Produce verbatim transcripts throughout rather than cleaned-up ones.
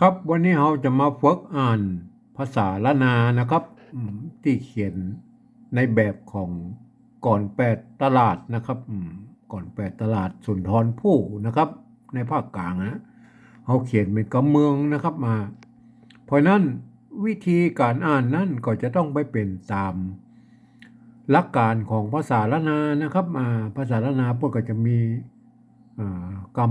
ครับ วันนี้เฮาจะมาฝึกอ่านภาษาล้านนานะครับ อืม ตี้เขียนในแบบของก่อนแปดตลาดนะครับ อืม ก่อนแปดตลาดสุนทรภู่นะครับ ในภาคกลางนะ เฮาเขียนเป๋นกำเมืองนะครับ มา เพราะนั้นวิธีก๋านอ่านนั้นก็จะต้องไปเป๋นต๋ามหลักก๋านของภาษาล้านนานะครับ อ่า ภาษาล้านนาเปิ้นก็จะมี อ่า กำ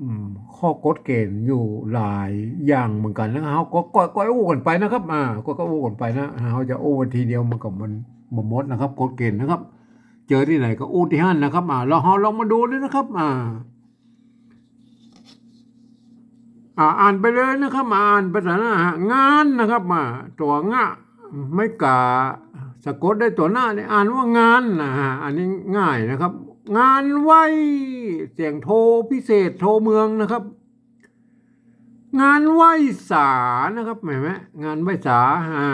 อืม ข้อกฎเก๋ณฑ์อยู่หลายอย่างเหมือนกั๋นนะ เฮาก็ก้อยๆ อู้กั๋นไปนะครับ อ่า ก้อยๆ อู้กั๋นไปนะ เฮาจะอู้ทีเดียวมันก็มันบ่หมดนะครับ กฎเก๋ณฑ์นะครับ เจอตี้ไหนก็อู้ตี้หั้นนะครับ อ่า แล้วเฮาลองมาดูเลยนะครับ อ่า อ่า อ่านไปเลยนะครับ อ่านไปต๋ามนะฮะ งานนะครับ อ่า ตั๋วงะ ไม้กา สะกดด้วยตั๋วนะนี่อ่านว่างานนะฮะ อันนี้ง่ายนะครับ งานไหว้ เสียงโทพิเศษ โทเมืองนะครับ งานไหว้สานะครับ หันก่อ งานไหว้สา อ่า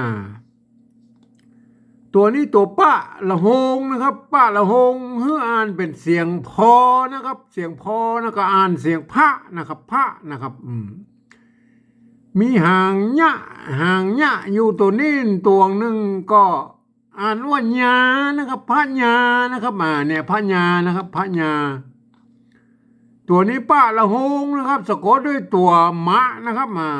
ตั๋วนี้ตั๋วปะละโฮงนะครับ ปะละโฮง หื้ออ่านเป๋นเสียงพอนะครับ เสียงพอนะ ก็อ่านเสียงพะนะครับ พะนะครับ อืม มีหางเยียะ หางเยียะอยู่ตั๋วนี้ตั๋วนึ่ง ก็อ่านว่าญานะครับ พะญานะครับ อ่า เนี่ย พะญานะครับ พะญา ตั๋วนี้ปะละโฮงนะครับ สะกดด้วยตั๋วมะนะครับ อ่า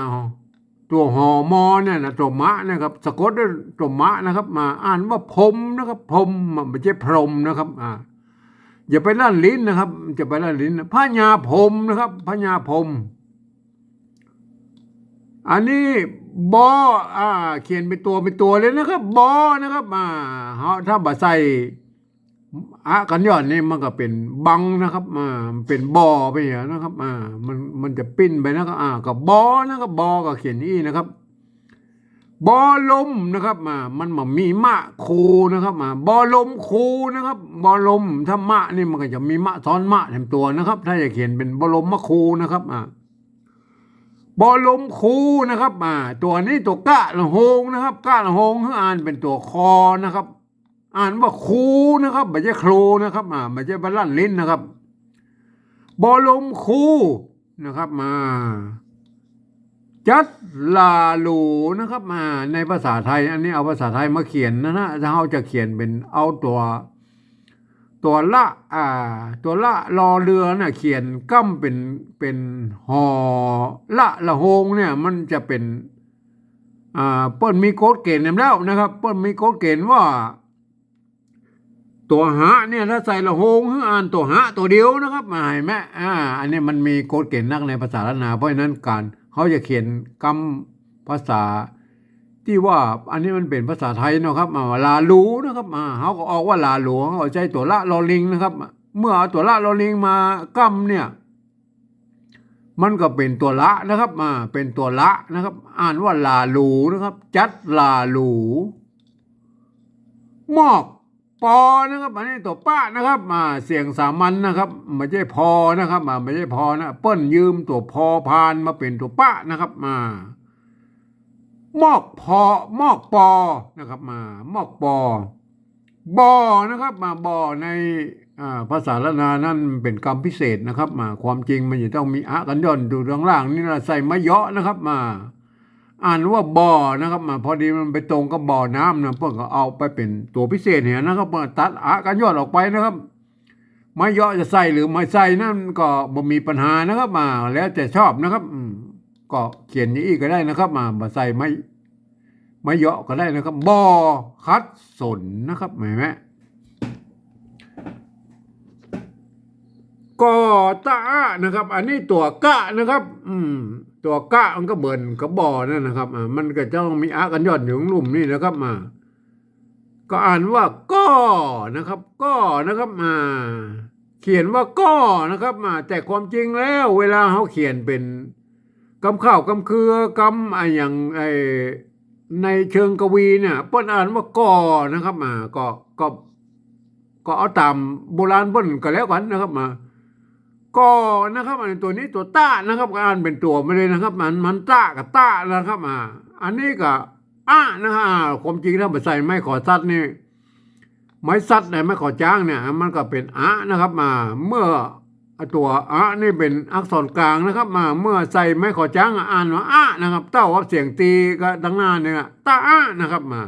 ตั๋วหอมอเนี่ยนะ ตั๋วมะนะครับ สะกดด้วยตั๋วมะนะครับ มา อ่านว่าพรมนะครับ พรม มันบ่ใจ้พรหมนะครับ อ่า อย่าไปลั่นลิ้นนะครับ อย่าไปลั่นลิ้นนะ พะญาพรมนะครับ พะญาพรม อันนี้บอ อ่า เขียนเป๋นตั๋วเป๋นตั๋วเลยนะครับ บอนะครับ อ่า เฮา ถ้าบ่ใส่ อะกัญญอนนี่มันก็เป๋นบังนะครับ อ่า มันเป๋นบ่อไปอย่างนะครับ อ่า มัน มันจะปิ้นไปนะครับ อ่า ก็บอนะครับ บอก็เขียนอี้นะครับ บอลมนะครับ อ่า มันบ่มีมะคูนะครับ อ่า บอลมคูนะครับ บอลม ถ้ามะนี่มันก็จะมีมะซ้อนมะแถมตั๋วนะครับ ถ้าจะเขียนเป๋นบอลมมะคูนะครับ อ่า บอลมคูนะครับ อ่า ตั๋วนี้ตั๋วกะละโฮงนะครับ กะละโฮง หื้ออ่านเป๋นตั๋วคอนะครับ อ่านว่าคูนะครับ บ่ใจ้ครูนะครับ อ่า บ่ใจ้ไปลั่นลิ้นนะครับ บอลมคูนะครับ มา จั๊ดหล่าหลูนะครับ มา ในภาษาไทย อันนี้เอาภาษาไทยมาเขียนนะนะ ถ้าเฮาจะเขียนเป๋น เอาตั๋ว ตั๋วละ อ่า ตั๋วละ รอเรือน่ะ เขียนก้ำเป๋น เป๋นหอ ละละโฮงเนี่ย มันจะเป๋น อ่า เปิ้นมีกฎเก๋ณฑ์แหมแล้วนะครับ เปิ้นมีกฎเก๋ณฑ์ว่า ตั๋วหะเนี่ย ถ้าใส่ละโฮง หื้ออ่านตั๋วหะตั๋วเดียวนะครับ อ่า หันก่อ อ่า อันนี้มันมีกฎเก๋ณฑ์นักในภาษาล้านนา เพราะฉะนั้นก๋านเฮาจะเขียนกำภาษา ตี้ว่าอันนี้มันเป๋นภาษาไทยเนาะครับ อ่า หล่าหลูนะครับ อ่า เฮาก็ออกว่าหล่าหลู เฮาก็ใจ้ตั๋วละ รอลิงนะครับ เมื่อเอาตั๋วละ รอลิงมาก้ำเนี่ย มันก็เป๋นตั๋วละนะครับ อ่า เป๋นตั๋วละนะครับ อ่านว่าหล่าหลูนะครับ จั๊ดหล่าหลู มอกปอนะครับ อันนี้ตั๋วปะนะครับ อ่า เสียงสามัญนะครับ บ่ใจ้พอนะครับ อ่า บ่ใจ้พอนะ เปิ้นยืมตั๋วพอพานมาเป๋นตั๋วปะนะครับ อ่า มอกพอ มอกปอนะครับ อ่า มอกปอ บ่อนะครับ มา บ่อใน อ่า ภาษาล้านนานั้นเป๋นกำพิเศษนะครับ มา ความจริงมันจะต้องมีอะกัญญอนอยู่ข้างล่างนี่นะ ใส่ไม้เยาะนะครับ มา อ่านว่าบ่อนะครับ มา พอดีมันไปตรงกับบ่อน้ำนะ เปิ้นก็เอาไปเป๋นตั๋วพิเศษเนี่ยนะครับ เปิ้นตัดอะกัญญอนออกไปนะครับ ไม้เยาะจะใส่หรือไม่ใส่นั้นก็บ่มีปัญหานะครับ มา แล้วแต่ชอบนะครับ อืม ก็เขียนอย่างอี้ก็ได้นะครับ มา บ่ใส่ไม้ ไม้เยาะก็ได้นะครับ บ่อขัดสนนะครับ หันก่อ กอตะอะนะครับ อันนี้ตั๋วกะนะครับ อืม ตั๋วกะมันก็เหมือนกับบ่อนั่นนะครับ อ่า มันก็จะต้องมีอะกัญญอนอยู่ลุ่มนี่นะครับ อ่า ก็อ่านว่าก้อนะครับ ก้อนะครับ อ่า เขียนว่าก้อนะครับ อ่า แต่ความจริงแล้วเวลาเฮาเขียนเป๋นกำข้าวกำเครือกำอะหยัง ไอ้ ในเชิงกวีเนี่ย เปิ้นอ่านว่าก่อนะครับ อ่า ก็ ก็ ก็เอาต๋ามโบราณเปิ้นก็แล้วกั๋นนะครับ อ่า ก่อนะครับ อันนี้ตั๋วนี้ตั๋วตะนะครับ ก็อ่านเป๋นตั๋วไปเลยนะครับ มัน มันตะกับตะนะครับ อ่า อันนี้ก็อะนะครับ อ่า ความจริงถ้าบ่ใส่ไม้ขอสัตว์นี่ ไม้สัตว์เนี่ย ไม้ขอจ๊างเนี่ย มันก็เป๋นอะนะครับ อ่า เมื่อ ตัวอะนี่เป๋นอักษรกลางนะครับ มา เมื่อใส่ไม้ขอจ๊างอ่านว่าอะนะครับ เต้ากับเสียงตีก็ตังหน้าเนี่ย ตะอะนะครับ มา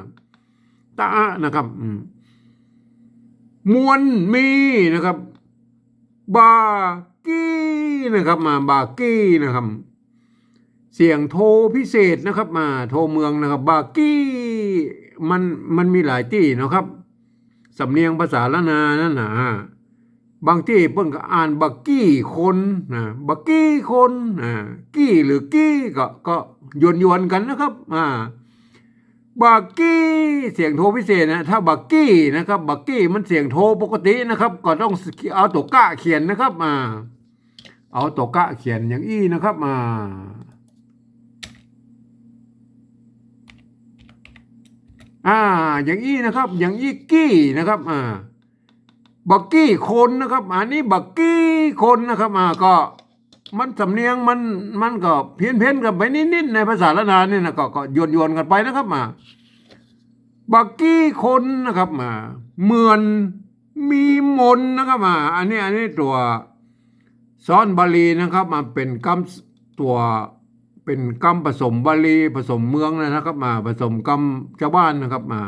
ตะอะนะครับ อืม มวลมีนะครับ บ่ากี้นะครับ มา บ่ากี้นะครับ เสียงโทพิเศษนะครับ มา โทเมืองนะครับ บ่ากี้ มัน มันมีหลายตี้เนาะครับ สำเนียงภาษาล้านนานั่นน่ะ อ่า บางตี้เปิ้นก็อ่านบ่ากี้คนนะ บ่ากี้คน อ่า กี้หรือกี้ก็ ก็หยวนๆ กั๋นนะครับ อ่า บ่ากี้ เสียงโทพิเศษนะ ถ้าบ่ากี้นะครับ บ่ากี้มันเสียงโทปกตินะครับ ก็ต้องเอาตั๋วกะเขียนนะครับ อ่า เอาตั๋วกะเขียนอย่างอี้นะครับ อ่า อ่า อย่างอี้นะครับ อย่างอี้กี้นะครับ อ่า บ่ากี้คนนะครับ อันนี้บ่ากี้คนนะครับ อ่า ก็มันสำเนียงมัน มันก็เพี้ยนๆ กั๋นไปนิดๆ ในภาษาล้านนานี่นะ ก็ ก็หยวนๆ กั๋นไปนะครับ อ่า บ่ากี้คนนะครับ มา เหมือนมีมนต์นะครับ มา อันนี้ อันนี้ตั๋วซ้อนบาลีนะครับ มาเป๋นกำตั๋ว เป๋นกำผสมบาลี ผสมเมืองนะครับ มา ผสมกำจาวบ้านนะครับ มา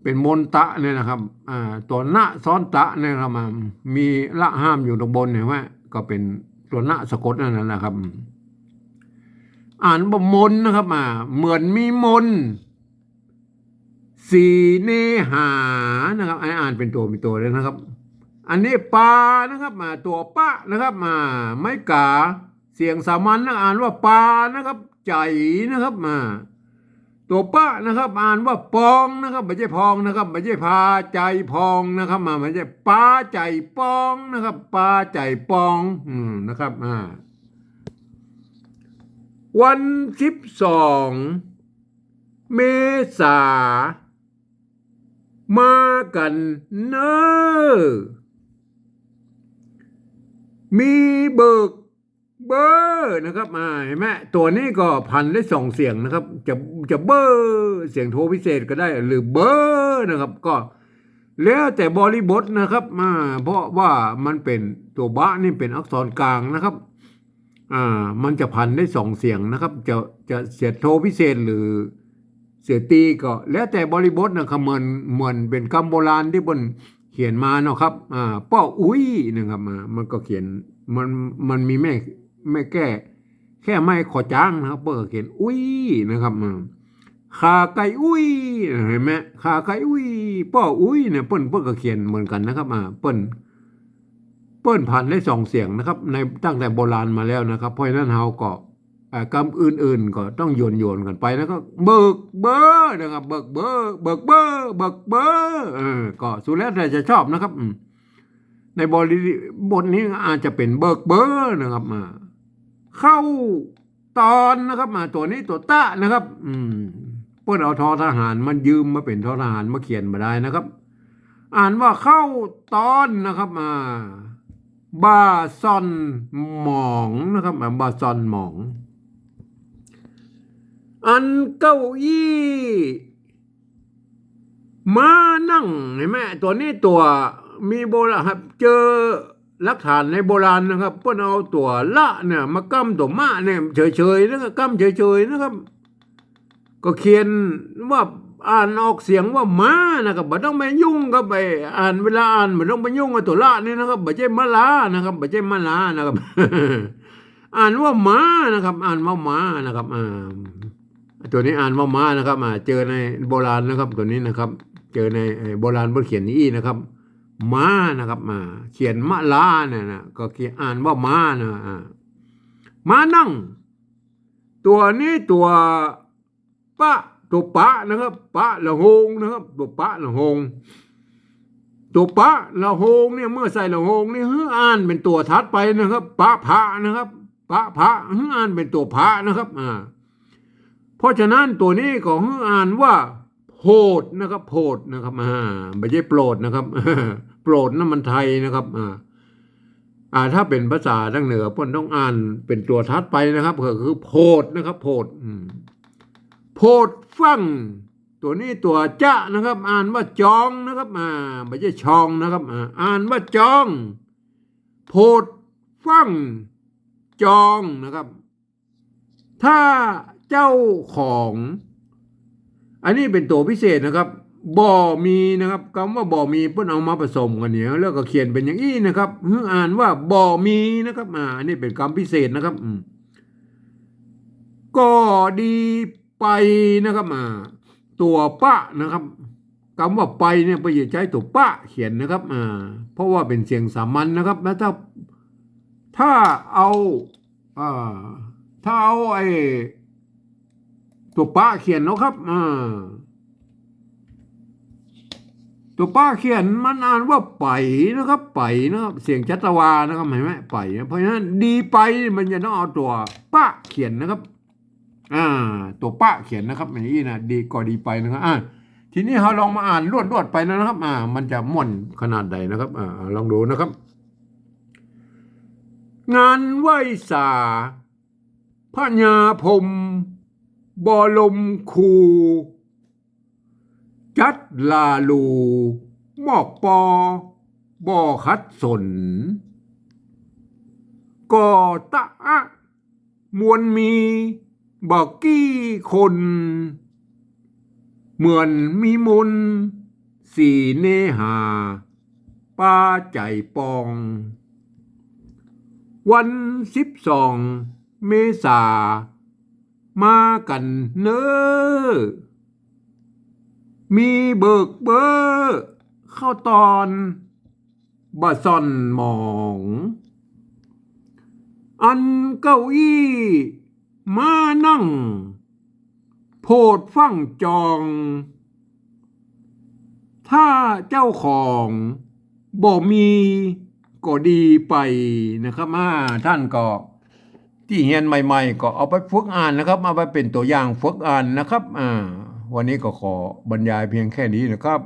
เป๋นมนตะเนี่ยนะครับ อ่า ตั๋วนะซ้อนตะเนี่ยนะครับ มา มีละห้ามอยู่ตรงบน หันก่อ ก็เป๋นตั๋วนะสะกดนั่นนะครับ อ่านว่ามนนะครับ มา เหมือนมีมน สีเนหานะครับ อันนี้อ่านเป๋นตั๋ว เป๋นตั๋วเลยนะครับ อันนี้ปานะครับ มา ตั๋วปะนะครับ มา ไม้ก๋า เสียงสามัญนะ อ่านว่าปานะครับ ใจ๋นะครับ มา ตั๋วปะนะครับ อ่านว่าปองนะครับ บ่ใจ้พองนะครับ บ่ใจ้ปาใจ๋ปองนะครับ มา บ่ใจ้ปาใจ๋ปองนะครับ ปาใจ๋ปอง อืม นะครับ อ่า วันสิบสอง เมษา มากั๋นเน้อ มีเบิกเบ้อนะครับ อ่า หันก่อ ตั๋วนี้ก็ผันได้สองเสียงนะครับ จะ จะเบ้อ เสียงโทพิเศษก็ได้ หรือเบ้อนะครับ ก็แล้วแต่บริบทนะครับ อ่า เพราะว่ามันเป๋นตั๋วบะนี่เป๋นอักษรกลางนะครับ อ่า มันจะผันได้สองเสียงนะครับ จะ จะเสียงโทพิเศษหรือเสียงตีก็แล้วแต่บริบทนะครับ เหมือน เหมือนเป๋นกำโบราณตี้เปิ้นเขียนมาเนาะครับ อ่า ป้ออุ๊ยนะครับ อ่า มันก็เขียน มัน มันมีแม่ แม่แก้ แค่ไม้ขอจ๊างนะครับ เปิ้นก็เขียนอุ๊ยนะครับ อ่า ข่าไก่อุ๊ย หันก่อ ข่าไก่อุ๊ย ป้ออุ๊ยเนี่ย เปิ้น เปิ้นก็เขียนเหมือนกั๋นนะครับ อ่า เปิ้น เปิ้นผันได้สองเสียงนะครับ ในตั้งแต่โบราณมาแล้วนะครับ เพราะฉะนั้นเฮาก็ อ่า กำอื่นๆ ก็ต้องหยวนๆ กั๋นไปนะครับ เบิกเบ้อนะครับ เบิกเบ้อ เบิกเบ้อ เบิกเบ้อ เออ ก็สุดแล้วแต่จะชอบนะครับ อืม ในบริบทนี้อาจจะเป๋นเบิกเบ้อนะครับ อ่า เข้าตอนนะครับ อ่า ตั๋วนี้ตั๋วตะนะครับ อืม เปิ้นเอาทอทหารมายืมมาเป๋นทอทหารมาเขียนบ่ได้นะครับ อ่านว่าเข้าตอนนะครับ อ่า บ่าซ่อนหมองนะครับ อ่า บ่าซ่อนหมอง อันเก้าอี้ ม้านั่ง หันก่อ ตั๋วนี้ตั๋วมีโบราณครับ เจอหลักฐานในโบราณนะครับ เปิ้นเอาตั๋วละเนี่ยมาก้ำตั๋วมะเนี่ยเฉยๆ นะครับ ก้ำเฉยๆ นะครับ ก็เขียนว่าอ่านออกเสียงว่าม้านะครับ บ่ต้องไปยุ่งกับไอ้อ่าน เวลาอ่านบ่ต้องไปยุ่งกับตั๋วละนี่นะครับ บ่ใจ้มะลานะครับ บ่ใจ้มะลานะครับ อ่านว่าม้านะครับ อ่านว่าม้านะครับ อ่า ตั๋วนี้อ่านว่าม้านะครับ อ่า เจอในโบราณนะครับ ตั๋วนี้นะครับ เจอใน เอ่อ โบราณเปิ้นเขียนอี้นะครับ ม้านะครับ อ่า เขียนมะลาเนี่ยนะ ก็เขียน อ่านว่าม้านะ อ่า ม้านั่ง ตั๋วนี้ตั๋วปะ ตั๋วปะนะครับ ปะละโฮงนะครับ ตั๋วปะละโฮง ตั๋วปะละโฮงเนี่ย เมื่อใส่ละโฮงนี่ หื้ออ่านเป๋นตั๋วถัดไปนะครับ ปะผะนะครับ ปะผะ หื้ออ่านเป๋นตั๋วผะนะครับ อ่า เพราะฉะนั้นตั๋วนี้ก็หื้ออ่านว่าโผดนะครับ โผดนะครับ อ่า บ่ใจ้โปรดนะครับ โปรดนั่นมันไทยนะครับ อ่า อ่า ถ้าเป๋นภาษาตางเหนือเปิ้นต้องอ่านเป๋นตั๋วถัดไปนะครับ ก็คือโผดนะครับ โผด อืม โผดฟั่ง ตั๋วนี้ตั๋วจะนะครับ อ่านว่าจองนะครับ อ่า บ่ใจ้ชองนะครับ อ่า อ่านว่าจอง โผด ฟั่งจองนะครับ ถ้าเจ้าของ อันนี้เป๋นตั๋วพิเศษนะครับ บ่มีนะครับ กำว่าบ่มีเปิ้นเอามาผสมกั๋นเนี่ย แล้วก็เขียนเป๋นอย่างอี้นะครับ หื้ออ่านว่าบ่มีนะครับ อ่า อันนี้เป๋นกำพิเศษนะครับ อืม ก็ดีไปนะครับ อ่า ตั๋วปะนะครับ กำว่าไปเนี่ยเปิ้นจะใจ๊ตั๋วปะเขียนนะครับ อ่า เพราะว่าเป๋นเสียงสามัญนะครับ แล้วถ้า ถ้าเอา อ่า ถ้าเอาไอ้ตั๋วปะเขียนเนาะครับ อ่า ตั๋วปะเขียนมันอ่านว่าไปนะครับ ไปนะครับ เสียงชัชวานะครับ หันก่อ ไปนะ เพราะฉะนั้นดีไปมันจะต้องเอาตั๋วปะเขียนนะครับ อ่า ตั๋วปะเขียนนะครับ อย่างอี้นะ ดีก็ดีไปนะครับ อ่า ทีนี้เฮาลองมาอ่านลวดๆ ไปนะครับ อ่า มันจะม่วนขนาดใดนะครับ อ่า ลองดูนะครับ งานไหว้สา พญาพรหม บ่ลมครู จัดหล้าหรู มอกปอ บ่ขัดสน ก็ตะอะ มวลมี บ่กี้คน เหมือนมีมนต์ สีเนหา ปาใจ๋ปอง วันสิบสอง เมษา มากั๋นเน้อ มีเบิกเบ้อ เข้าตอน บ่ส่อนหมอง อันเก้าอี้ ม้านั่ง โผดฟั่งจอง ถ้าเจ้าของบ่มีก็ดีไปนะครับ อ่า ต้านก็ ตี้เฮียนใหม่ๆ ก็เอาไปฝึกอ่านนะครับ เอาไปเป๋นตั๋วอย่างฝึกอ่านนะครับ อ่า วันนี้ก็ขอบรรยายเพียงแค่นี้นะครับ